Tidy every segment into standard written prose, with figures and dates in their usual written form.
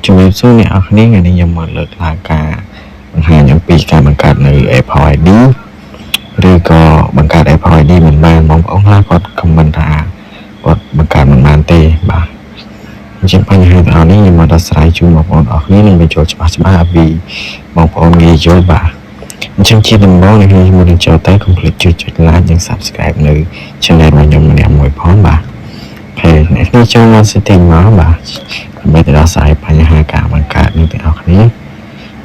ជំរាបសួរអ្នកនរគ្នាថ្ងៃនេះខ្ញុំមកលើកឡើងការបង្ហាញអំពីការបង្កើតនៅ Apple ID ឬក៏បង្កើត Apple ID មិនបានបងប្អូនខ្លះគាត់ comment ថាគាត់បង្កើតមិនបានទេបាទអញ្ចឹងបញ្ហាទាំងអស់នេះខ្ញុំមកដោះស្រាយជូនបងប្អូនអរគ្នានឹងបញ្ចូលច្បាស់ច្បាស់អំពីបងប្អូនងាយយល់បាទអញ្ចឹងជាដំបូងអ្នកគ្នាមុននឹងចូលទៅកុំភ្លេចជួយចុច like និង Subscribe នៅ Channel របស់ខ្ញុំម្នាក់មួយផងបាទហើយអ្នកគ្នាចូលមក setting មកបាទដើម្បីទៅដោះស្រាយបញ្ហាការបង្កើតនេះទាំងអស់គ្នា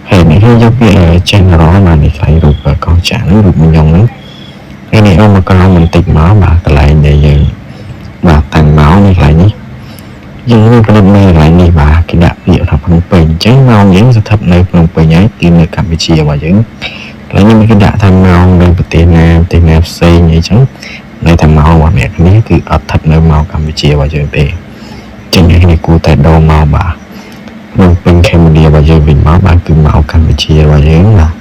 ហើយអ្នកគ្នាយកពាក្យ general បាទនេះកន្លែងរូបកងចាក់ហ្នឹងរូបញងហ្នឹងហើយនេះអមមកក្រោមបន្តិចមកបាទកន្លែងដែលយើងបាទតាំងមកនេះកន្លែងនេះយើងនឹងពិនិត្យមើលកន្លែងនេះបាទគេដាក់ពាក្យថាភ្នំពេញអញ្ចឹងម៉ោងយើងស្ថិតនៅភ្នំពេញហើយគឺនៅកម្ពុជារបស់យើងកន្លែងនេះគេដាក់ថាម៉ោងនៅប្រទេសណាប្រទេសណាផ្សេងអីចឹងនៅតែម៉ោងរបស់អ្នកគ្នាគឺអត់ស្ថិតនៅម៉ោងកម្ពុជារបស់យើងទេចឹងអ្នកគ្នាគួរតែដូរមកបាទភ្នំពេញកម្ពុជារបស់យើងវិញមកបាទគឺម៉ោងកម្ពុជារបស់យើងបាទ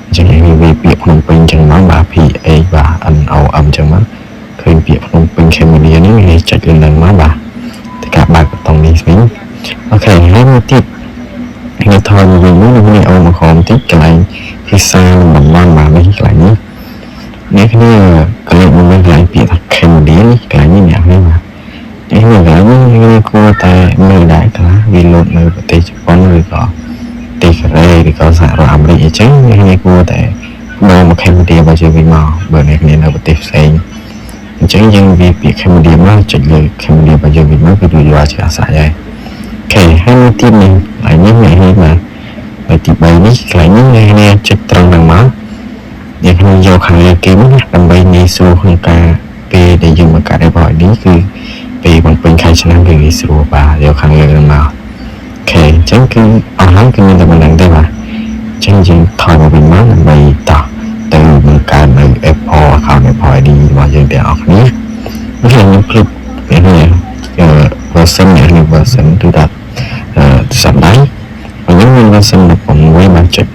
អញ្ចឹងអ្នកវាពាក្យភ្នំពេញចឹងមកបាទ P A បាទ N O M ចឹងមកឃើញពាក្យភ្នំពេញកម្ពុជានេះវាចុចលើនឹងមកបាទទៅការបើកប៊ូតុងនេះវិញ OK ហើយមួយទៀតខ្ញុំថយមកវិញនោះនេះអូមកក្រោមតិចកន្លែងភាសានិងតំបន់បាទនេះកន្លែងនេះអ្នកគ្នាកន្លែងមកកន្លែងពាក្យថា Cambodia នេះកន្លែងនេះអ្នកគ្នាបាទនេះកន្លែងនេះគ្នាគួរតែមើលដែរខ្លះវាលោតនៅប្រទេសជប៉ុនឬក៏ប្រទេសកូរ៉េឬក៏សហរដ្ឋអាមេរិកអញ្ចឹងអ្នកគ្នាគួរតែដូរមក Cambodia របស់យើងវិញមកបើអ្នកគ្នានៅប្រទេសផ្សេងអញ្ចឹងយើងវាពាក្យ Cambodia មកចុចលើ Cambodia របស់យើងវិញមកគឺរួចរាល់ជាអាស្រ័យហើយ OK ហើយមួយទៀតនេះកន្លែងនេះអ្នកនេះបាទហើយទី3នេះកន្លែងនេះអ្នកនេះចុចត្រង់ហ្នឹងមកអ្នកគ្នាយកខាងលើគេមកណាដើម្បីងាយស្រួលក្នុងការពេលដែលយើងបង្កើត Apple ID គឺពេលបំពេញខែឆ្នាំគឺងាយស្រួលបាទយកខាងលើហ្នឹងមក OK អញ្ចឹងគឺអស់ហើយគឺមានតែប៉ុណ្្នឹងទេបាទអញ្ចឹងយើងថយមកវិញមកដើម្បីតោះទៅបង្កើតនៅ Apple account Apple ID របស់យើងទាំងអស់គ្នាOK ខ្ញុំភ្លេចនេះ version នេះ version គឺថាសប្តាហ៍ខ្ញុំមាន version 16បាទចុច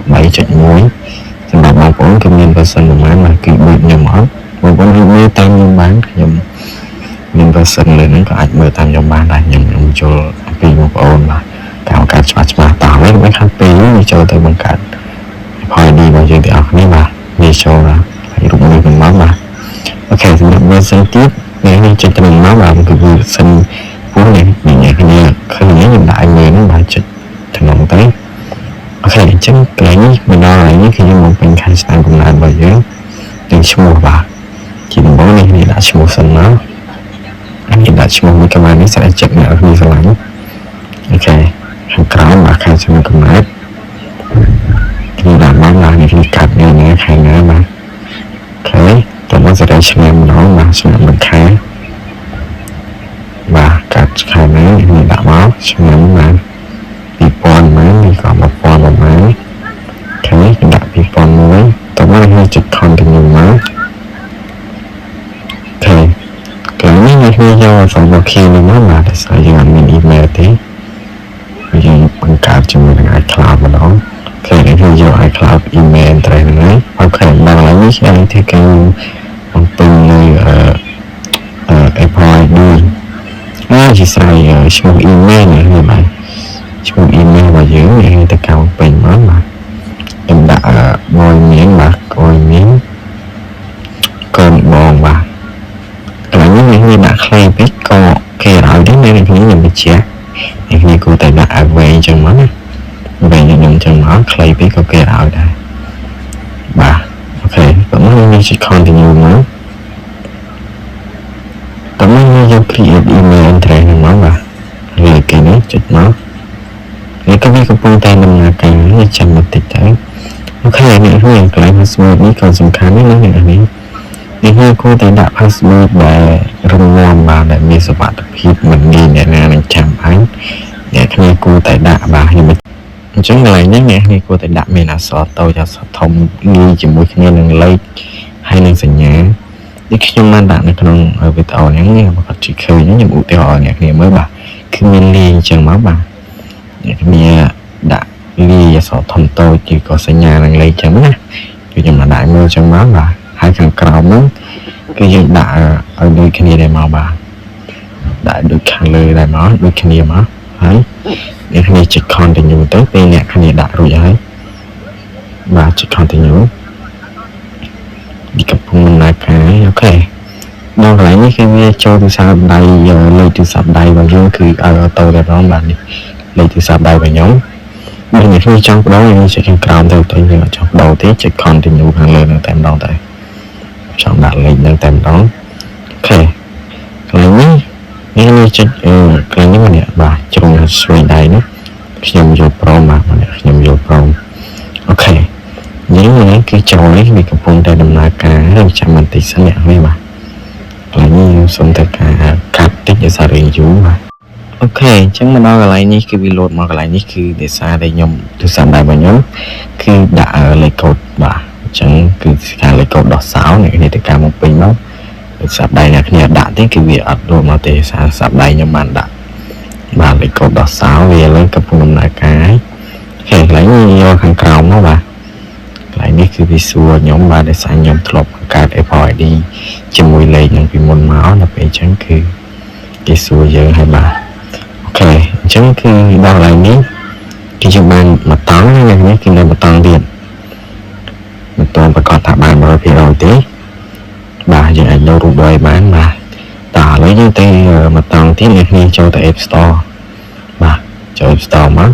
3.1សម្រាប់បងប្អូនគឺមាន version ប្រហែលបាទគឺដូចខ្ញុំអត់បងប្អូនអាចមើលតាមខ្ញុំបានខ្ញុំមាន version លើហ្នឹងក៏អាចមើលតាមខ្ញុំបានដែរខ្ញុំខ្ញុំចូលអំពីបងប្អូនបាទការបង្កើតច្បាស់ច្បាស់តោះវិញមិនខាត់ពេលនេះចូលទៅបង្កើត Apple ID របស់យើងទាំងអស់គ្នាបាទនេះចូលហើយរូបនេះមិនមកបាទ OK សម្រាប់ version ទៀតនេះនេះចុចទៅមកបាទគឺ version ពោះនេះនេះគ្នាឃើញខ្ញុំដាក់ឲ្យមើលហ្នឹងបាទចុចក្នុងទៅ OK អញ្ចឹងកន្លែងនេះមកដល់កន្លែងនេះគឺខ្ញុំបំពេញខែឆ្នាំកំណើតរបស់យើងនិងឈ្មោះបាទជាដំបូងនេះនេះដាក់ឈ្មោះសិនមកនេះដាក់ឈ្មោះមួយកម្លាំងនេះស្រេចចិត្តអ្នកគ្នាស្រឡាញ់OK ខាងក្រោមបាទខែឆ្នាំកំណើតខ្ញុំដាក់មកបាទនេះខ្ញុំកាត់ថ្ងៃណាខែណាបាទ OK តោះមកសេរីឆ្នាំម្ដងបាទឆ្នាំមួយខែបាទកាត់ខែណានេះដាក់មកឆ្នាំបាទ2000ម៉ាននេះក៏1000ប្រហែល OK ខ្ញុំដាក់2001តោះមកខ្ញុំចុច continue មក OK កន្លែងនេះខ្ញុំយកអក្សរមក key នេះមកបាទដោយសារយើងអត់មាន email ទេយើងបង្កើតជាមួយនឹង iCloud ម្ដង OK នេះខ្ញុំយក iCloud email address ហ្នឹងហើយ OK ដល់កន្លែងនេះខ្ញុំធ្វើការបំពេញនៅអឺ Apple ID អាជាស្រ័យឈ្មោះ email នេះបាទឈ្មោះ email របស់យើងនេះទៅកៅពេញមកបាទខ្ញុំដាក់បយមានបាទកយមានកូនបងបាទកន្លែងនេះនេះដាក់ខ្លីពេកក៏គេឲ្យដែរនៅនេះខ្ញុំបញ្ជាក់នេះនេះគួរតែដាក់ឲ្យវែងចឹងមកណាវែងខ្ញុំចឹងមកខ្លីពេកក៏គេឲ្យដែរបាទ OK តោះមកនេះចុច continue មកតោះមកយក create email address ហ្នឹងមកបាទលើគេនេះចុចមកនេះក៏វាកំពុងតែដំណើរការនេះចាំបន្តិចទៅOK អ្នកនេះកន្លែង password នេះក៏សំខាន់ណាស់ណាអ្នកនេះនេះគឺគួរតែដាក់ password ដែលរឹងមាំបាទដែលមានសុវត្ថិភាពមិនងាយអ្នកណានឹងចាំបានអ្នកគ្នាគួរតែដាក់បាទខ្ញុំអញ្ចឹងកន្លែងនេះអ្នកគ្នាគួរតែដាក់មានអក្សរតូចអក្សរធំងាយជាមួយគ្នានឹងលេខហើយនឹងសញ្ញានេះខ្ញុំបានដាក់នៅក្នុងវីដេអូហ្នឹងនេះបើគាត់ជិះឃើញខ្ញុំឧទាហរណ៍អ្នកគ្នាមើលបាទគឺមានលាយអញ្ចឹងមកបាទអ្នកគ្នាដាក់លាយអក្សរធំតូចឬក៏សញ្ញានឹងលេខអញ្ចឹងណាគឺខ្ញុំបានដាក់មើលអញ្ចឹងមកបាទហើយខាងក្រោមហ្នឹងគឺយើងដាក់ឲ្យដូចគ្នាដែរមកបាទដាក់ដូចខាងលើដែរមកដូចគ្នាមក ហើយអ្នកគ្នាចុច continue ទៅពេលអ្នកគ្នាដាក់រួចហើយបាទចុច continue នេះកំពុងដំណើរការ OK ដល់កន្លែងនេះគឺវាចូលទូរស័ព្ទដៃលេខទូរស័ព្ទដៃរបស់យើងគឺឲ្យ auto តែម្ដងបាទនេះលេខទូរស័ព្ទដៃរបស់ខ្ញុំបើអ្នកគ្នាចង់បដូរយើងចុចខាងក្រោមទៅតែយើងអត់ចង់បដូរទេចុច continue ខាងលើនឹងតែម្ដងទៅចង់ដាក់លេខនឹងតែម្ដង OK កន្លែងនេះនេះនេះចុចអឺកន្លែងនេះម្នាក់បាទជ្រុងស្វែងដៃនោះខ្ញុំយល់ព្រមបាទម្នាក់ខ្ញុំយល់ព្រម OK យើងនេះគឺចូលនេះវាកំពុងតែដំណើរការហើយចាំបន្តិចសិនអ្នកនេះបាទកន្លែងនេះខ្ញុំសុំតែការកាត់តិចដោយសាររឿងយូរបាទ OK អញ្ចឹងមកដល់កន្លែងនេះគឺវាលោតមកកន្លែងនេះគឺដោយសារតែខ្ញុំទូរស័ព្ទដៃរបស់ខ្ញុំគឺដាក់លេខកូដបាទអញ្ចឹងគឺការលេខកូដដោះសោអ្នកនេះទៅការមកពេញមកទូរស័ព្ទដៃអ្នកគ្នាដាក់ទេគឺវាអត់លោតមកទេសារទូរស័ព្ទដៃខ្ញុំបានដាក់បាទលេខកូដដោះសោវាឡើងកំពុងដំណើរការ OK កន្លែងនេះយកខាងក្រោមមកបាទកន្លែងនេះគឺវាសួរខ្ញុំបាទដោយសារខ្ញុំធ្លាប់បង្កើត Apple ID ជាមួយលេខនឹងពីមុនមកដល់ពេលអញ្ចឹងគឺគេសួរយើងហើយបាទ OK អញ្ចឹងគឺដល់កន្លែងនេះគឺយើងបានមកតង់ណានេះគឺនៅមកតង់ទៀតមិនទាន់ប្រកាសថាបាន100%ទេបាទយើងអាចដូររូបឲ្យបានបាទតើឥឡូវយើងទៅមកតង់ទៀតអ្នកគ្នាចូលទៅ App Store បាទចូល App Store មក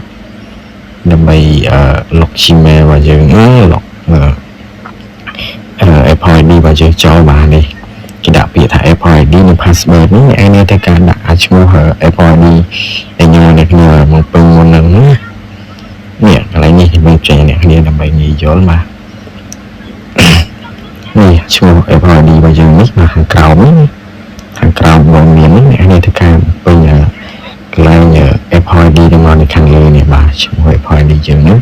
ដើម្បីអឺ log Gmail របស់យើងអឺ log អឺ Apple ID របស់យើងចូលបាទនេះគេដាក់ពាក្យថា Apple ID និង password នេះអ្នកនេះត្រូវការដាក់ឈ្មោះ Apple ID ដែលខ្ញុំអ្នកគ្នាមកពេញមុនហ្នឹងណានេះកន្លែងនេះខ្ញុំចេញអ្នកគ្នាដើម្បីងាយយល់បាទនេះឈ្មោះ Apple ID របស់យើងនេះមកខាងក្រោមនេះខាងក្រោមបងមាននេះអ្នកនេះត្រូវការពេញកន្លែង Apple ID នេះមកនៅខាងលើនេះបាទឈ្មោះ Apple ID យើងនេះ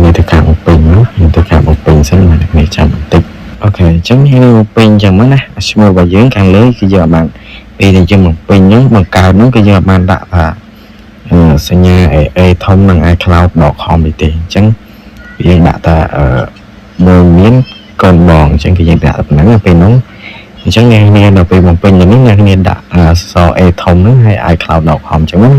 នេះត្រូវការបំពេញមកខ្ញុំត្រូវការបំពេញសិនបាទអ្នកនេះចាំបន្តិច OK អញ្ចឹងនេះបំពេញអញ្ចឹងមកណាឈ្មោះរបស់យើងខាងលើគឺយើងអត់បានពេលដែលយើងបំពេញហ្នឹងបង្កើតហ្នឹងគឺយើងអត់បានដាក់ថាសញ្ញា A ធំនិង iCloud.com នេះទេអញ្ចឹងយើងដាក់តែអឺមួយមានកូនបងអញ្ចឹងគឺយើងដាក់តែប៉ុណ្្នឹងពេលហ្នឹងអញ្ចឹងអ្នកគ្នាដល់ពេលបំពេញទៅនេះអ្នកគ្នាដាក់អក្សរ A ធំហ្នឹងហើយ iCloud.com អញ្ចឹងណា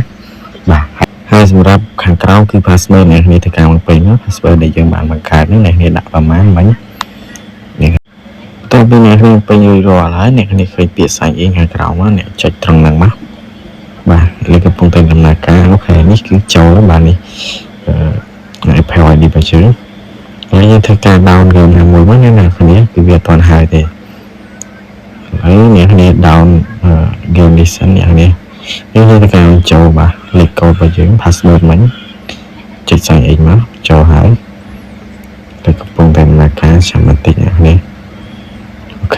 បាទហើយសម្រាប់ខាងក្រោមគឺ password អ្នកគ្នាធ្វើការបំពេញមក password ដែលយើងបានបង្កើតហ្នឹងអ្នកគ្នាដាក់ប្រមាណមិញនេះបន្ទាប់ពីអ្នកគ្នាបំពេញរួចរាល់ហើយអ្នកគ្នាឃើញពាក្យ sign in ខាងក្រោមមកអ្នកចុចត្រង់ហ្នឹងមកបាទលើកំពុងតែដំណើរការ OK នេះគឺចូលហើយបាទនេះអឺ Apple ID របស់យើងហើយយើងធ្វើការ down game ណាមួយមកអ្នកគ្នាគឺវាអត់ទាន់ហើយទេហើយអ្នកគ្នា down game នេះសិនអ្នកគ្នាយើងធ្វើការចូលបាទលេខកូដរបស់យើង password មិញចុច sign in មកចូលហើយតែកំពុងតែដំណើរការចាំបន្តិចអ្នកគ្នា OK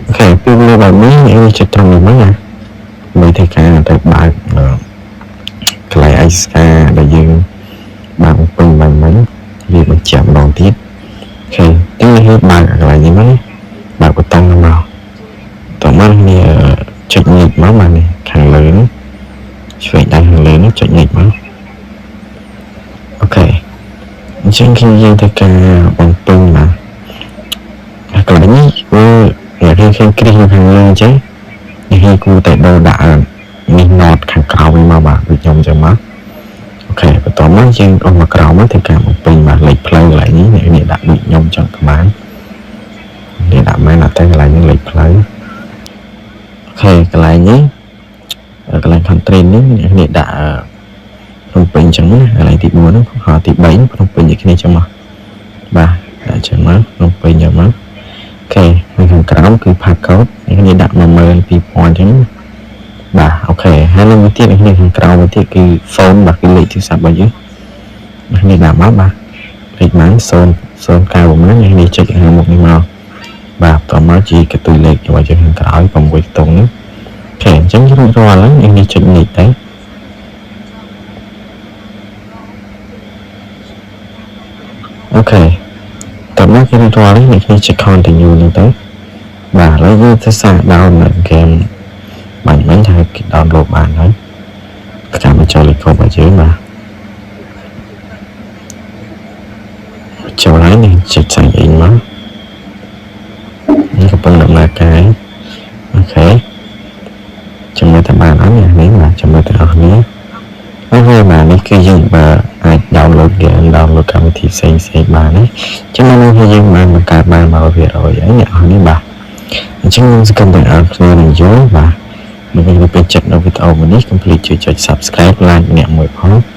OK ពេលវាបែបនេះអ្នកចុចត្រង់នេះមកណាដើម្បីធ្វើការទៅបើកកន្លែងឯកសារដែលយើងបានបំពេញបាញ់មិញវាបញ្ជាក់ម្ដងទៀត OK តែនេះបើកកន្លែងនេះមកបើកប៊ូតុងហ្នឹងមកតោះមកនេះចុចញិចមកបាទនេះខាងលើនេះឆ្វេងដៃខាងលើនេះចុចញិចមក OK អញ្ចឹងគឺយើងធ្វើការបំពេញបាទកន្លែងនេះគឺអ្នកឃើញឃើញគ្រីសនៅខាងលើអញ្ចឹងនេះគេគួរតែដូរដាក់នេះ note ខាងក្រោមនេះមកបាទដូចខ្ញុំអញ្ចឹងមក OK បន្តមកយើងអស់មកក្រោមមកធ្វើការបំពេញបាទលេខផ្លូវកន្លែងនេះអ្នកនេះដាក់ដូចខ្ញុំចង់ក្បាននេះដាក់មែនអត់តែកន្លែងនេះលេខផ្លូវ OK កន្លែងនេះកន្លែង country នេះអ្នកនេះដាក់ភ្នំពេញអញ្ចឹងណាកន្លែងទី4ហ្នឹងហើយទី3ភ្នំពេញដូចគ្នាអញ្ចឹងមកបាទដាក់អញ្ចឹងមកភ្នំពេញអញ្ចឹងមក OK នៅខាងក្រោមគឺ passcode អ្នកនេះដាក់12000អញ្ចឹងបាទ OK ហើយនៅមួយទៀតអ្នកនេះខាងក្រោមមួយទៀតគឺ phone បាទគឺលេខទូរស័ព្ទរបស់យើងអ្នកនេះដាក់មកបាទលេខម៉ាន0 09ប្រហែលអ្នកនេះចុចខាងមុខនេះមកបាទបន្តមកជាកតុយលេខរបស់យើងខាងក្រោយ6ខ្ទង់នេះ OK អញ្ចឹងរួចរាល់ហើយអ្នកនេះចុចនេះទៅ OK តោះមកគេរួចរាល់ហើយអ្នកនេះចុច continue នេះទៅបាទឥឡូវយើងទៅសាក down នៅ game បាញ់មិញថាគេ download បានហើយតាមបញ្ចូលលេខកូដរបស់យើងបាទចូលហើយនេះចុច sign in មកនេះកំពុងដំណើរការ OK ចាំមើលតើបានអត់នេះបាទចាំមើលទាំងអស់គ្នា គឺយើងបើអាច download game download កម្មវិធីផ្សេងផ្សេងបានណាអញ្ចឹងនៅនេះយើងបានបង្កើតបាន100%ហើយអ្នកនរនេះបាទអញ្ចឹងខ្ញុំសង្ឃឹមថាអ្នកនរគ្នានឹងយល់បាទបើមានពេញចិត្តនៅវីដេអូមួយនេះកុំភ្លេចជួយចុច Subscribe, like ម្នាក់មួយផង។